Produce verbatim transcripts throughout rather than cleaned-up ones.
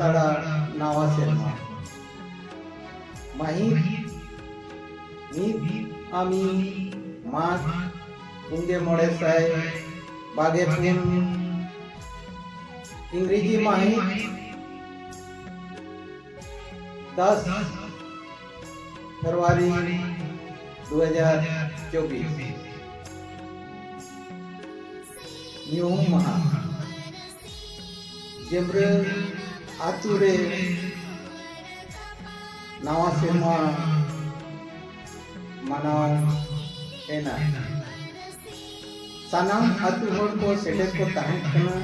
ᱛᱟᱲᱟ ᱱᱟᱣᱟ ᱥᱮᱨᱢᱟ᱾ ᱢᱟᱹᱦᱤᱛ ᱢᱤᱫ ᱟᱢᱤ ᱢᱟᱜᱽ ᱯᱩᱱᱜᱮ ᱢᱚᱬᱮ ᱥᱟᱭ ᱵᱟᱜᱮ ᱯᱩᱱ, ᱤᱝᱨᱮᱡᱤ ᱢᱟᱹᱦᱤᱛ ᱫᱟᱥ ᱯᱷᱮᱵᱽᱨᱩᱣᱟᱨᱤ ᱫᱩ ᱦᱟᱡᱟᱨ ᱪᱚᱵᱵᱤᱥ᱾ ᱧᱩᱦᱩᱢ ᱢᱟᱦᱟ᱾ ᱡᱮᱢᱨᱟᱹ ᱟᱛᱳ ᱨᱮ ᱱᱟᱣᱟ ᱥᱮᱨᱢᱟ ᱢᱟᱱᱟᱣ ᱮᱱᱟ᱾ ᱥᱟᱱᱟᱢ ᱟᱹᱛᱩ ᱦᱚᱲ ᱠᱚ ᱥᱮᱴᱮᱨ ᱠᱚ ᱛᱟᱦᱮᱸ ᱠᱟᱱᱟ᱾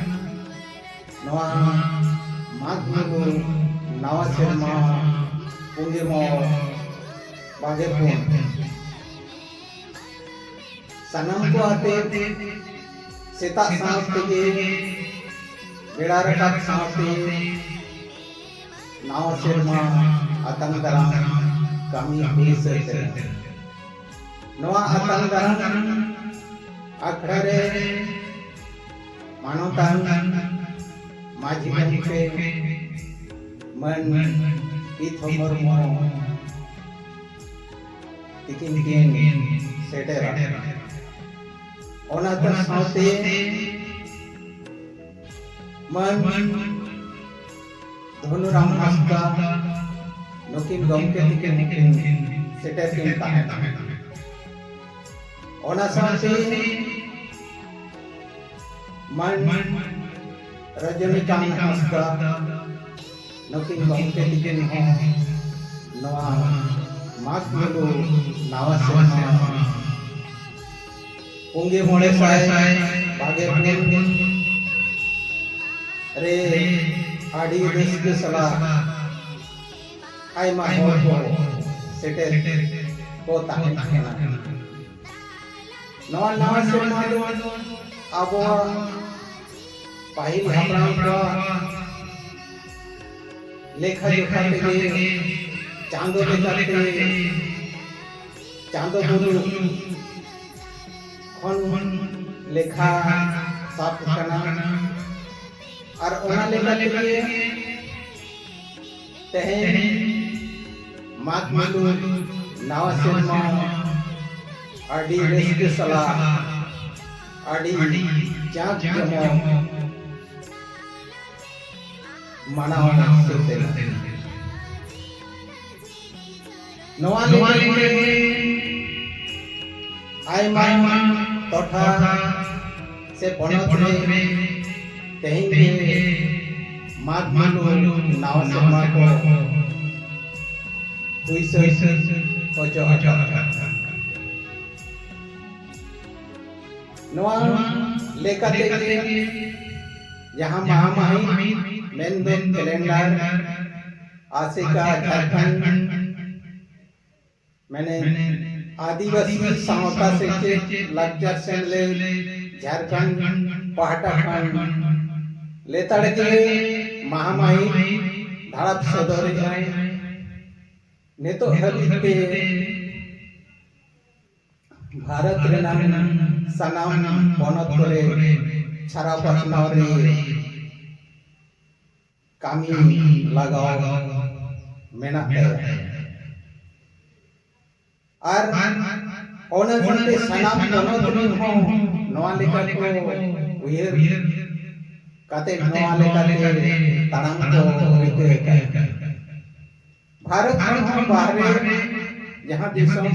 ᱱᱚᱣᱟ ᱢᱟᱜᱽ ᱢᱩᱞᱩᱜ ᱱᱟᱣᱟ ᱥᱮᱨᱢᱟ ᱯᱩᱸᱜᱮ ᱢᱚᱬᱮ ᱵᱟᱜᱮ ᱯᱩᱱ, ᱥᱟᱱᱟᱢ ᱠᱚ ᱟᱛᱮ ᱥᱮᱛᱟᱜ ᱥᱟᱶ ᱛᱮᱜᱮ ᱵᱮᱲᱟ ᱨᱟᱠᱟᱵ ᱥᱟᱶᱛᱮ ᱱᱟᱣᱟ ᱥᱮᱨᱢᱟ ᱟᱛᱟᱝ ᱫᱟᱨᱟᱢ ᱠᱟᱹᱢᱤ ᱦᱩᱭ ᱥᱟᱹᱛ ᱮᱱᱟ᱾ ᱱᱚᱣᱟ ᱟᱛᱟᱝ ᱫᱟᱨᱟᱢ ᱟᱠᱷᱲᱟ ᱨᱮ ᱢᱟᱱᱚᱛᱟᱱ ᱢᱟᱹᱡᱷᱤ ᱜᱚᱢᱠᱮ ᱢᱟᱹᱱ ᱯᱤᱛᱷᱚ ᱢᱩᱨᱢᱩ ᱛᱤᱠᱤᱱ ᱠᱤᱱ ᱥᱮᱴᱮᱨᱟ᱾ ᱚᱱᱟ ᱠᱚ ᱥᱟᱶᱛᱮ ᱢᱟᱹᱱ ᱫᱷᱚᱱᱩᱨᱟᱢ ᱦᱟᱸᱥᱫᱟ ᱱᱩᱠᱤᱱ ᱜᱚᱢᱠᱮ ᱛᱤᱠᱤᱱ ᱦᱚᱸᱠᱤᱱ ᱥᱮᱴᱮᱨ ᱠᱤᱱ ᱛᱟᱦᱮᱸ ᱠᱟᱱᱟ᱾ ᱚᱱᱟ ᱥᱟᱶᱛᱮ ᱢᱟᱹᱱ ᱨᱚᱡᱚᱱᱤᱠᱟᱱᱛ ᱦᱟᱸᱥᱫᱟ ᱱᱩᱠᱤᱱ ᱜᱚᱢᱠᱮ ᱛᱤᱠᱤᱱ ᱦᱚᱸ ᱱᱚᱣᱟ ᱢᱟᱜᱽ ᱢᱩᱞᱩᱜ ᱱᱟᱣᱟ ᱥᱮᱨᱢᱟ ᱯᱩᱸᱜᱮ ᱢᱚᱬᱮ ᱥᱟᱭ ᱵᱟᱜᱮ ᱯᱩᱱ ᱨᱮ ᱟᱹᱰᱤ ᱨᱟᱹᱥᱠᱟᱹ ᱥᱟᱞᱟᱜ ᱟᱭᱢᱟ ᱦᱚᱲ ᱠᱚ ᱥᱮᱴᱮᱨ ᱠᱚ ᱛᱟᱦᱮᱸ ᱠᱟᱱᱟ᱾ ᱱᱚᱣᱟ ᱱᱟᱣᱟ ᱥᱮᱨᱢᱟ ᱫᱚ ᱟᱵᱚᱣᱟᱜ ᱯᱟᱹᱦᱤᱞ ᱦᱟᱯᱲᱟᱢ ᱠᱚᱣᱟᱜ ᱞᱮᱠᱷᱟ ᱡᱚᱠᱷᱟ ᱛᱮᱜᱮ, ᱪᱟᱸᱫᱚ ᱞᱮᱠᱟᱛᱮ ᱪᱟᱸᱫᱚ ᱵᱚᱸᱜᱟ ᱠᱷᱚᱱ ᱞᱮᱠᱷᱟ ᱥᱟᱵ ᱟᱠᱟᱱᱟ᱾ ᱟᱨ ᱚᱱᱟ ᱞᱮᱠᱟ ᱛᱮᱜᱮ ᱛᱮᱦᱮᱧ ᱢᱟᱜᱽ ᱢᱩᱞᱩᱜ ᱱᱟᱣᱟ ᱥᱮᱨᱢᱟ ᱟᱹᱰᱤ ᱨᱟᱹᱥᱠᱟᱹ ᱥᱟᱞᱟᱜ ᱟᱹᱰᱤ ᱡᱟᱸᱠ ᱡᱚᱢᱚᱠ ᱢᱟᱱᱟᱣ ᱥᱟᱹᱛ ᱮᱱᱟ᱾ ᱱᱚᱣᱟ ᱞᱟᱹᱜᱤᱫ ᱟᱭᱢᱟ ᱴᱚᱴᱷᱟ ᱥᱮ ᱯᱚᱱᱚᱛ ᱨᱮ ᱛᱮᱦᱮᱧ ᱜᱮ ᱢᱟᱜᱽ ᱢᱩᱞᱩᱜ ᱱᱟᱣᱟ ᱥᱮᱨᱢᱟ ᱠᱚ ᱦᱩᱭ ᱥᱟᱹᱛ ᱦᱚᱪᱚ ᱟᱠᱟᱫᱟ᱾ ᱱᱚᱣᱟ ᱞᱮᱠᱟᱛᱮ ᱜᱮ ᱡᱟᱦᱟᱸ ᱢᱟᱦᱟ ᱢᱟᱹᱦᱤᱛ ᱢᱮᱱᱫᱚ ᱠᱮᱞᱮᱱᱰᱟᱨ ᱟᱥᱮᱠᱟ ᱡᱷᱟᱲᱠᱷᱚᱸᱰ ᱢᱟᱱᱮ ᱟᱹᱫᱤᱵᱟᱹᱥᱤ ᱥᱟᱶᱛᱟ ᱥᱮᱪᱮᱫ ᱞᱟᱠᱪᱟᱨ ᱥᱮᱢᱞᱮᱫ ᱡᱷᱟᱲᱠᱷᱚᱸᱰ ᱯᱟᱦᱴᱟ ᱠᱷᱚᱱ ᱞᱮᱛᱟᱲ ᱜᱮ ᱢᱟᱦᱟ ᱢᱟᱹᱦᱤᱛ ᱫᱷᱟᱲᱟᱯ ᱥᱚᱫᱚᱨᱮᱫᱼᱟᱭ᱾ ᱱᱤᱛᱚᱜ ᱦᱟᱹᱵᱤᱡ ᱛᱮ ᱵᱷᱟᱨᱚᱛ ᱨᱮᱱᱟᱜ ᱥᱟᱱᱟᱢ ᱯᱚᱱᱚᱛ ᱠᱚᱨᱮ ᱪᱷᱟᱨᱟᱣ ᱯᱟᱥᱱᱟᱣ ᱨᱮ ᱠᱟᱹᱢᱤ ᱞᱟᱜᱟᱣ ᱢᱮᱱᱟᱜ ᱛᱟᱭᱟ᱾ ᱟᱨ ᱚᱱᱟ ᱥᱟᱶᱛᱮ ᱥᱟᱱᱟᱢ ᱯᱚᱱᱚᱛ ᱨᱮᱱ ᱦᱚᱸ ᱱᱚᱣᱟ ᱞᱮᱠᱟ ᱠᱚ ᱩᱭᱦᱟᱹᱨ ᱠᱟᱛᱮ ᱱᱚᱣᱟ ᱞᱮᱠᱟᱛᱮ ᱛᱟᱲᱟᱢ ᱠᱚ ᱨᱤᱠᱟᱹ ᱟᱠᱟᱫᱟ᱾ ᱵᱷᱟᱨᱚᱛ ᱠᱷᱚᱱ ᱦᱚᱸ ᱵᱟᱦᱨᱮ ᱡᱟᱦᱟᱸ ᱫᱤᱥᱚᱢ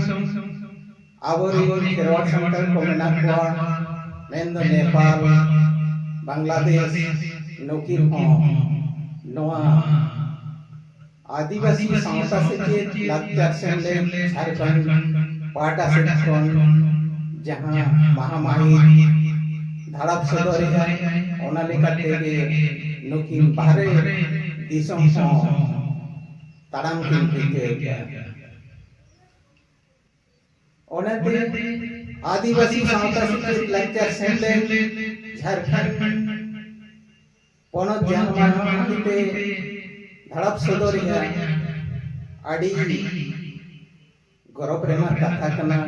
ᱟᱵᱚᱨᱮᱱ ᱠᱷᱮᱨᱣᱟᱲ ᱥᱟᱱᱛᱟᱲ ᱠᱚ ᱢᱮᱱᱟᱜ ᱠᱚᱣᱟ, ᱢᱮᱱᱫᱚ ᱱᱮᱯᱟᱞ, ᱵᱟᱝᱞᱟᱫᱮᱥ, ᱱᱩᱠᱤᱱ ᱦᱚᱸ ᱱᱚᱣᱟ ᱟᱹᱫᱤᱵᱟᱹᱥᱤ ᱥᱟᱶᱛᱟ ᱥᱮᱪᱮᱫ ᱞᱟᱠᱪᱟᱨ ᱥᱮᱢᱞᱮᱫ ᱡᱷᱟᱲᱠᱷᱚᱸᱰ ᱯᱟᱦᱴᱟ ᱥᱮᱫ ᱠᱷᱚᱱ ᱡᱟᱦᱟᱸ ᱢᱟᱦᱟ ᱢᱟᱹᱦᱤᱛ ᱫᱷᱟᱲᱟᱯ ᱥᱚᱫᱚᱨᱮᱫᱼᱟ, ᱚᱱᱟ ᱞᱮᱠᱟ ᱛᱮᱜᱮ ᱱᱩᱠᱤᱱ ᱵᱟᱦᱨᱮ ᱫᱤᱥᱚᱢ ᱦᱚᱸ ᱛᱟᱲᱟᱢ ᱠᱤᱱ ᱨᱤᱠᱟᱹᱭᱮᱫᱼᱟ᱾ ᱚᱱᱟᱛᱮ ᱟᱹᱫᱤᱵᱟᱹᱥᱤ ᱥᱟᱶᱛᱟ ᱥᱮᱪᱮᱫ ᱞᱟᱠᱪᱟᱨ ᱥᱮᱢᱞᱮᱫ ᱡᱷᱟᱲᱠᱷᱚᱸᱰ ᱯᱚᱱᱚᱛ ᱡᱟᱦᱟᱸ ᱢᱟᱦᱟ ᱢᱟᱹᱦᱤᱛ ᱛᱮ ᱫᱷᱟᱲᱟᱯ ᱥᱚᱫᱚᱨᱮᱫᱼᱟ, ᱟᱹᱰᱤ ᱜᱚᱨᱚᱵᱽ ᱨᱮᱱᱟᱜ ᱠᱟᱛᱷᱟ ᱠᱟᱱᱟ᱾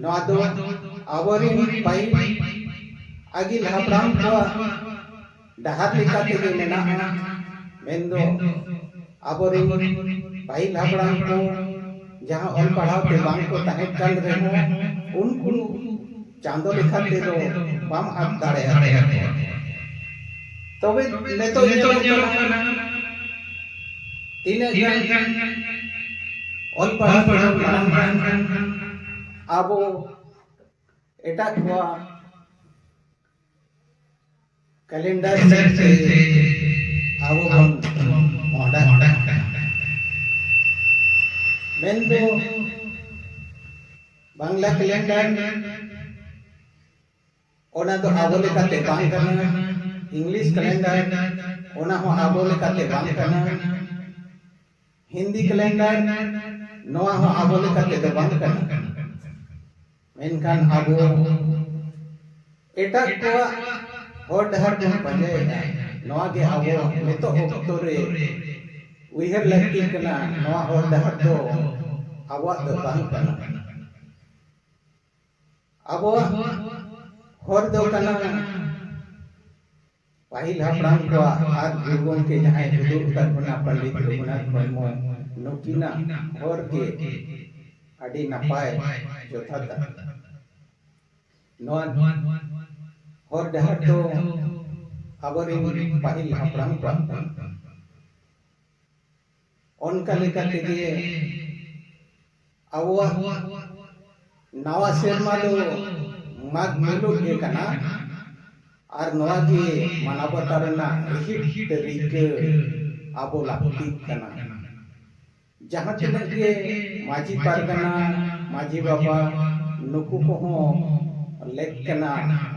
ᱱᱚᱣᱟ ᱫᱚ ᱟᱵᱚᱨᱮᱱ ᱯᱟᱹᱦᱤᱞ ᱟᱹᱜᱤᱞ ᱦᱟᱯᱲᱟᱢ ᱠᱚᱣᱟᱜ ᱰᱟᱦᱟᱨ ᱞᱮᱠᱟ ᱛᱮᱜᱮ ᱢᱮᱱᱟᱜᱼᱟ, ᱢᱮᱱᱫᱚ ᱟᱵᱚᱨᱮᱱ ᱯᱟᱹᱦᱤᱞ ᱦᱟᱯᱲᱟᱢ ᱠᱚ ᱡᱟᱦᱟᱸ ᱚᱞ ᱯᱟᱲᱦᱟᱣ ᱛᱮ ᱵᱟᱝ ᱠᱚ ᱛᱟᱦᱮᱸ ᱠᱟᱱ ᱨᱮᱦᱚᱸ, ᱩᱱᱠᱩ ᱪᱟᱸᱫᱚ ᱞᱮᱠᱟ ᱛᱮᱫᱚ ᱵᱟᱢ ᱟᱫ ᱫᱟᱲᱮᱭᱟᱠᱚᱣᱟ᱾ ᱛᱚᱵᱮ ᱱᱤᱛᱚᱜ ᱧᱮᱞᱚᱜ ᱠᱟᱱᱟ, ᱛᱤᱱᱟᱹᱜ ᱜᱟᱱ ᱚᱞ ᱯᱟᱲᱦᱟᱣ ᱛᱮᱵᱚᱱ ᱢᱟᱲᱟᱝ ᱠᱟᱱ, ᱟᱵᱚ ᱮᱴᱟᱜ ᱠᱚᱣᱟᱜ ᱠᱮᱞᱮᱱᱰᱟᱨ ᱥᱮᱫ ᱛᱮ ᱟᱵᱚ ᱵᱚᱱ ᱢᱚᱦᱰᱟᱜ ᱠᱟᱱᱟ᱾ ᱢᱮᱱᱫᱚ ᱵᱟᱝᱞᱟ ᱠᱮᱞᱮᱱᱰᱟᱨ, ᱚᱱᱟ ᱫᱚ ᱟᱵᱚ ᱞᱮᱠᱟᱛᱮ ᱵᱟᱝ ᱠᱟᱱᱟ᱾ ᱤᱝᱞᱤᱥ ᱠᱮᱞᱮᱱᱰᱟᱨ, ᱚᱱᱟ ᱦᱚᱸ ᱟᱵᱚ ᱞᱮᱠᱟᱛᱮ ᱵᱟᱝ ᱠᱟᱱᱟ᱾ ᱦᱤᱱᱫᱤ ᱠᱮᱞᱮᱱᱰᱟᱨ, ᱱᱚᱣᱟ ᱦᱚᱸ ᱟᱵᱚ ᱞᱮᱠᱟᱛᱮ ᱫᱚ ᱵᱟᱝ ᱠᱟᱱᱟ᱾ ᱢᱮᱱᱠᱷᱟᱱ ᱟᱵᱚ ᱮᱴᱟᱜ ᱠᱚᱣᱟᱜ ᱦᱚᱨ ᱰᱟᱦᱟᱨ ᱵᱚᱱ ᱯᱟᱸᱡᱟᱭᱮᱫᱟ᱾ ᱱᱚᱣᱟ ᱜᱮ ᱟᱵᱚ ᱱᱤᱛᱚᱜ ᱚᱠᱛᱚ ᱨᱮ ᱩᱭᱦᱟᱹᱨ ᱞᱟᱹᱠᱛᱤ ᱠᱟᱱᱟ, ᱱᱚᱣᱟ ᱦᱚᱨ ᱰᱟᱦᱟᱨ ᱫᱚ ᱟᱵᱚᱣᱟᱜ ᱫᱚ ᱵᱟᱝ ᱠᱟᱱᱟ᱾ ᱟᱵᱚᱣᱟᱜ ᱦᱚᱨ ᱫᱚ ᱠᱟᱱᱟ ᱯᱟᱹᱦᱤᱞ ᱦᱟᱯᱲᱟᱢ ᱠᱚᱣᱟᱜ ᱟᱨ ᱜᱩᱨᱩ ᱜᱚᱢᱠᱮ ᱡᱟᱦᱟᱸᱭ ᱩᱫᱩᱜ ᱟᱠᱟᱫ ᱵᱚᱱᱟ, ᱯᱚᱱᱰᱤᱛ ᱨᱚᱜᱷᱩᱱᱟᱛᱷ ᱢᱩᱨᱢᱩ, ᱱᱩᱠᱤᱱᱟᱜ ᱦᱚᱨ ᱜᱮ ᱟᱹᱰᱤ ᱱᱟᱯᱟᱭ, ᱡᱚᱛᱷᱟᱛᱟ᱾ ᱱᱚᱣᱟ ᱦᱚᱨ ᱰᱟᱦᱟᱨ ᱫᱚ ᱟᱵᱚᱨᱮᱱ ᱯᱟᱹᱦᱤᱞ ᱦᱟᱯᱲᱟᱢ ᱠᱚᱣᱟᱜ ᱠᱟᱱᱟ᱾ ᱚᱱᱠᱟ ᱞᱮᱠᱟ ᱛᱮᱜᱮ ᱟᱵᱚᱣᱟᱜ ᱱᱟᱣᱟ ᱥᱮᱨᱢᱟ ᱫᱚ ᱢᱟᱜᱽ ᱢᱩᱞᱩᱜ ᱜᱮ ᱠᱟᱱᱟ᱾ ᱟᱨ ᱱᱚᱣᱟ ᱜᱮ ᱢᱟᱱᱟᱣ ᱵᱟᱛᱟᱣ ᱨᱮᱱᱟᱜ ᱨᱤᱦᱤᱴ ᱨᱤᱠᱟᱹ ᱟᱵᱚ ᱞᱟᱹᱠᱛᱤᱜ ᱠᱟᱱᱟ᱾ ᱡᱟᱦᱟᱸ ᱛᱤᱱᱟᱹᱜ ᱜᱮ ᱢᱟᱹᱡᱷᱤ ᱯᱟᱨᱜᱟᱱᱟ, ᱢᱟᱹᱡᱷᱤ ᱵᱟᱵᱟ, ᱱᱩᱠᱩ ᱠᱚᱦᱚᱸ ᱞᱮᱠ ᱠᱟᱱᱟ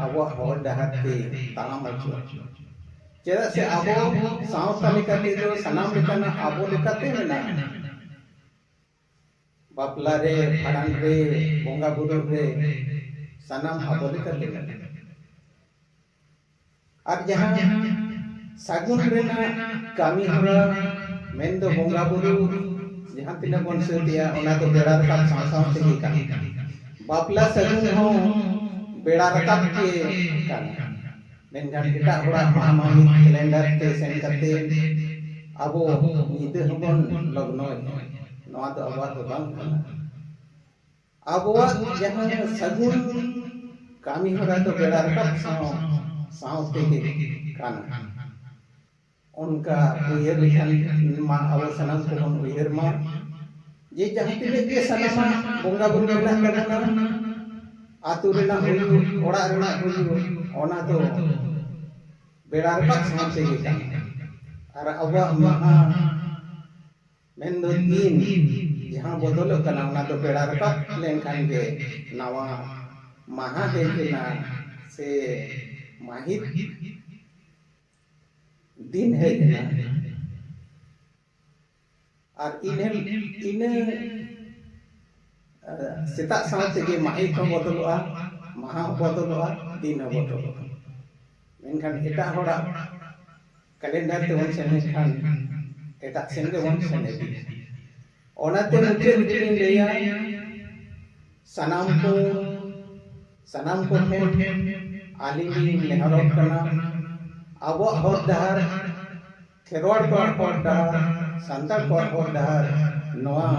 ᱟᱵᱚᱣᱟᱜ ᱦᱚᱨ ᱰᱟᱦᱟᱨ ᱛᱮ ᱛᱟᱲᱟᱢ ᱦᱚᱪᱚ᱾ ᱪᱮᱫᱟᱜ ᱥᱮ ᱟᱵᱚ ᱥᱟᱶᱛᱟ ᱞᱮᱠᱟ ᱛᱮᱫᱚ ᱥᱟᱱᱟᱢ ᱞᱮᱠᱟᱱᱟᱜ ᱟᱵᱚ ᱞᱮᱠᱟᱛᱮ ᱢᱮᱱᱟᱜᱼᱟ᱾ ᱵᱟᱯᱞᱟ ᱨᱮ, ᱵᱷᱟᱸᱰᱟᱱ ᱨᱮ, ᱵᱚᱸᱜᱟ ᱵᱩᱨᱩ ᱨᱮ, ᱥᱟᱱᱟᱢ ᱟᱵᱚ ᱞᱮᱠᱟᱛᱮ ᱢᱮᱱᱟᱜᱼᱟ᱾ ᱟᱨ ᱡᱟᱦᱟᱸ ᱥᱟᱹᱜᱩᱱ ᱨᱮᱱᱟᱜ ᱠᱟᱹᱢᱤ ᱦᱚᱨᱟ, ᱢᱮᱱᱫᱚ ᱵᱚᱸᱜᱟ ᱵᱩᱨᱩ ᱡᱟᱦᱟᱸ ᱛᱤᱱᱟᱹᱜ ᱵᱚᱱ ᱥᱟᱹᱛ ᱮᱜᱼᱟ, ᱚᱱᱟ ᱫᱚ ᱵᱮᱲᱟ ᱨᱟᱠᱟᱵ ᱥᱟᱶ ᱥᱟᱶ ᱛᱮᱜᱮ ᱠᱟᱱᱟ᱾ ᱵᱟᱯᱞᱟ ᱥᱟᱹᱜᱩᱱ ᱦᱚᱸ ᱵᱮᱲᱟ ᱨᱟᱠᱟᱵ ᱜᱮ ᱠᱟᱱᱟ᱾ ᱢᱮᱱᱠᱷᱟᱱ ᱮᱴᱟᱜ ᱦᱚᱲᱟᱜ ᱢᱟᱦᱟ ᱢᱟᱹᱦᱤᱛ ᱠᱮᱞᱮᱱᱰᱟᱨ ᱛᱮ ᱥᱮᱱ ᱠᱟᱛᱮ ᱟᱵᱚ ᱧᱤᱫᱟᱹ ᱦᱚᱸᱵᱚᱱ ᱞᱚᱜᱽᱱᱚᱭᱮᱫᱼᱟ᱾ ᱱᱚᱣᱟ ᱫᱚ ᱟᱵᱚᱣᱟᱜ ᱫᱚ ᱵᱟᱝ ᱠᱟᱱᱟ᱾ ᱟᱵᱚᱣᱟᱜ ᱡᱟᱦᱟᱸ ᱥᱟᱹᱜᱩᱱ ᱠᱟᱹᱢᱤ ᱦᱚᱨᱟ ᱫᱚ ᱵᱮᱲᱟ ᱨᱟᱠᱟᱵ ᱥᱟᱶ ᱥᱟᱶ ᱛᱮᱜᱮ ᱠᱟᱱᱟ᱾ ᱚᱱᱠᱟ ᱩᱭᱦᱟᱹᱨ ᱞᱮᱠᱷᱟᱱ ᱢᱟ ᱟᱵᱚ ᱥᱟᱱᱟᱢ ᱠᱚᱵᱚᱱ ᱩᱭᱦᱟᱹᱨ ᱢᱟ, ᱡᱮ ᱡᱟᱦᱟᱸ ᱛᱤᱱᱟᱹᱜ ᱜᱮ ᱥᱟᱱᱟᱢᱟᱜ ᱵᱚᱸᱜᱟ ᱵᱩᱨᱩ ᱢᱮᱱᱟᱜ ᱛᱟᱵᱚᱱᱟ, ᱟᱹᱛᱩ ᱨᱮᱱᱟᱜ ᱦᱩᱭᱩᱜ, ᱚᱲᱟᱜ ᱨᱮᱱᱟᱜ ᱦᱩᱭᱩᱜ, ᱚᱱᱟ ᱫᱚ ᱵᱮᱲᱟ ᱨᱟᱠᱟᱵ ᱥᱟᱶ ᱛᱮᱜᱮ ᱠᱟᱱᱟ᱾ ᱟᱨ ᱟᱵᱚᱣᱟᱜ ᱢᱟᱦᱟ ᱢᱮᱱᱫᱚ ᱫᱤᱱ ᱡᱟᱦᱟᱸ ᱵᱚᱫᱚᱞᱚᱜ ᱠᱟᱱᱟ, ᱚᱱᱟ ᱫᱚ ᱵᱮᱲᱟ ᱨᱟᱠᱟᱵ ᱞᱮᱱᱠᱷᱟᱱ ᱜᱮ ᱱᱟᱣᱟ ᱢᱟᱦᱟ ᱦᱮᱡ ᱮᱱᱟ ᱥᱮ ᱢᱟᱹᱦᱤᱛ ᱫᱤᱱ ᱦᱮᱡ ᱮᱱᱟ᱾ ᱟᱨ ᱤᱱᱟᱹ ᱤᱱᱟᱹ ᱥᱮᱛᱟᱜ ᱥᱟᱶ ᱛᱮᱜᱮ ᱢᱟᱹᱦᱤᱛ ᱦᱚᱸ ᱵᱚᱫᱚᱞᱚᱜᱼᱟ, ᱢᱟᱦᱟ ᱦᱚᱸ ᱵᱚᱫᱚᱞᱚᱜᱼᱟ, ᱫᱤᱱ ᱦᱚᱸ ᱵᱚᱫᱚᱞᱚᱜᱼᱟ᱾ ᱢᱮᱱᱠᱷᱟᱱ ᱮᱴᱟᱜ ᱦᱚᱲᱟᱜ ᱠᱮᱞᱮᱱᱰᱟᱨ ᱛᱮᱵᱚᱱ ᱥᱮᱱ ᱞᱮᱱᱠᱷᱟᱱ ᱮᱴᱟᱜ ᱥᱮᱱ ᱜᱮᱵᱚᱱ ᱥᱮᱱ ᱤᱫᱤᱜᱼᱟ᱾ ᱚᱱᱟᱛᱮ ᱢᱩᱪᱟᱹᱫ ᱨᱮᱞᱤᱧ ᱞᱟᱹᱭᱟ, ᱥᱟᱱᱟᱢ ᱠᱚ ᱥᱟᱱᱟᱢ ᱠᱚᱴᱷᱮᱱ ᱟᱹᱞᱤᱧ ᱞᱤᱧ ᱱᱮᱦᱚᱨᱚᱜ ᱠᱟᱱᱟ, ᱟᱵᱚᱣᱟᱜ ᱦᱚᱨ ᱰᱟᱦᱟᱨ, ᱠᱷᱮᱨᱣᱟᱲ ᱠᱚᱣᱟᱜ ᱦᱚᱨ ᱰᱟᱦᱟᱨ, ᱥᱟᱱᱛᱟᱲ ᱠᱚᱣᱟᱜ ᱦᱚᱨ ᱰᱟᱦᱟᱨ, ᱱᱚᱣᱟ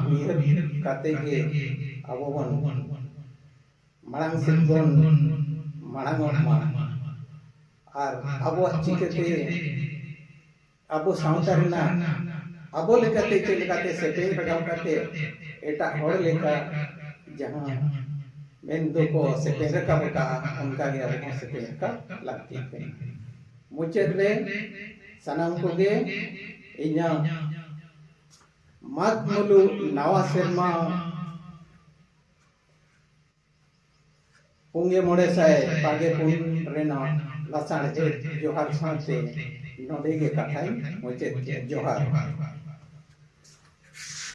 ᱩᱭᱦᱟᱹᱨ ᱠᱟᱛᱮ ᱜᱮ ᱟᱵᱚ ᱵᱚᱱ ᱢᱟᱲᱟᱝ ᱥᱮᱫ ᱵᱚᱱ ᱢᱟᱲᱟᱝᱚᱜ ᱢᱟ᱾ ᱟᱨ ᱟᱵᱚᱣᱟᱜ ᱪᱤᱠᱟᱹᱛᱮ ᱟᱵᱚ ᱥᱟᱶᱛᱟ ᱨᱮᱱᱟᱜ ᱟᱵᱚ ᱞᱮᱠᱟᱛᱮ ᱪᱮᱫ ᱞᱮᱠᱟᱛᱮ ᱥᱮᱯᱮᱧ ᱨᱟᱠᱟᱵ ᱠᱟᱛᱮ ᱮᱴᱟᱜ ᱦᱚᱲ ᱞᱮᱠᱟ ᱡᱟᱦᱟᱸ ᱢᱮᱱ ᱫᱚᱠᱚ ᱥᱮᱯᱮᱧ ᱨᱟᱠᱟᱵ ᱟᱠᱟᱫᱼᱟ, ᱚᱱᱠᱟ ᱜᱮ ᱟᱵᱚ ᱦᱚᱸ ᱥᱮᱯᱮᱧ ᱨᱟᱠᱟᱵ ᱞᱟᱹᱠᱛᱤ ᱠᱟᱱᱟ᱾ ᱢᱩᱪᱟᱹᱫ ᱨᱮ ᱥᱟᱱᱟᱢ ᱠᱚᱜᱮ ᱤᱧᱟᱹᱜ ᱢᱟᱜᱽ ᱢᱩᱞᱩᱜ ᱱᱟᱣᱟ ᱥᱮᱨᱢᱟ ᱯᱩᱱᱜᱮ ᱢᱚᱬᱮ ᱥᱟᱭ ᱵᱟᱜᱮ ᱯᱩᱱ ᱨᱮᱱᱟᱜ ᱞᱟᱥᱟᱲᱦᱮᱫ ᱡᱚᱦᱟᱨ ᱥᱟᱶᱛᱮ ᱱᱚᱰᱮ ᱜᱮ ᱠᱟᱛᱷᱟᱧ ᱢᱩᱪᱟᱹᱫ ᱠᱮᱫᱼᱟ᱾ ᱡᱚᱦᱟᱨ᱾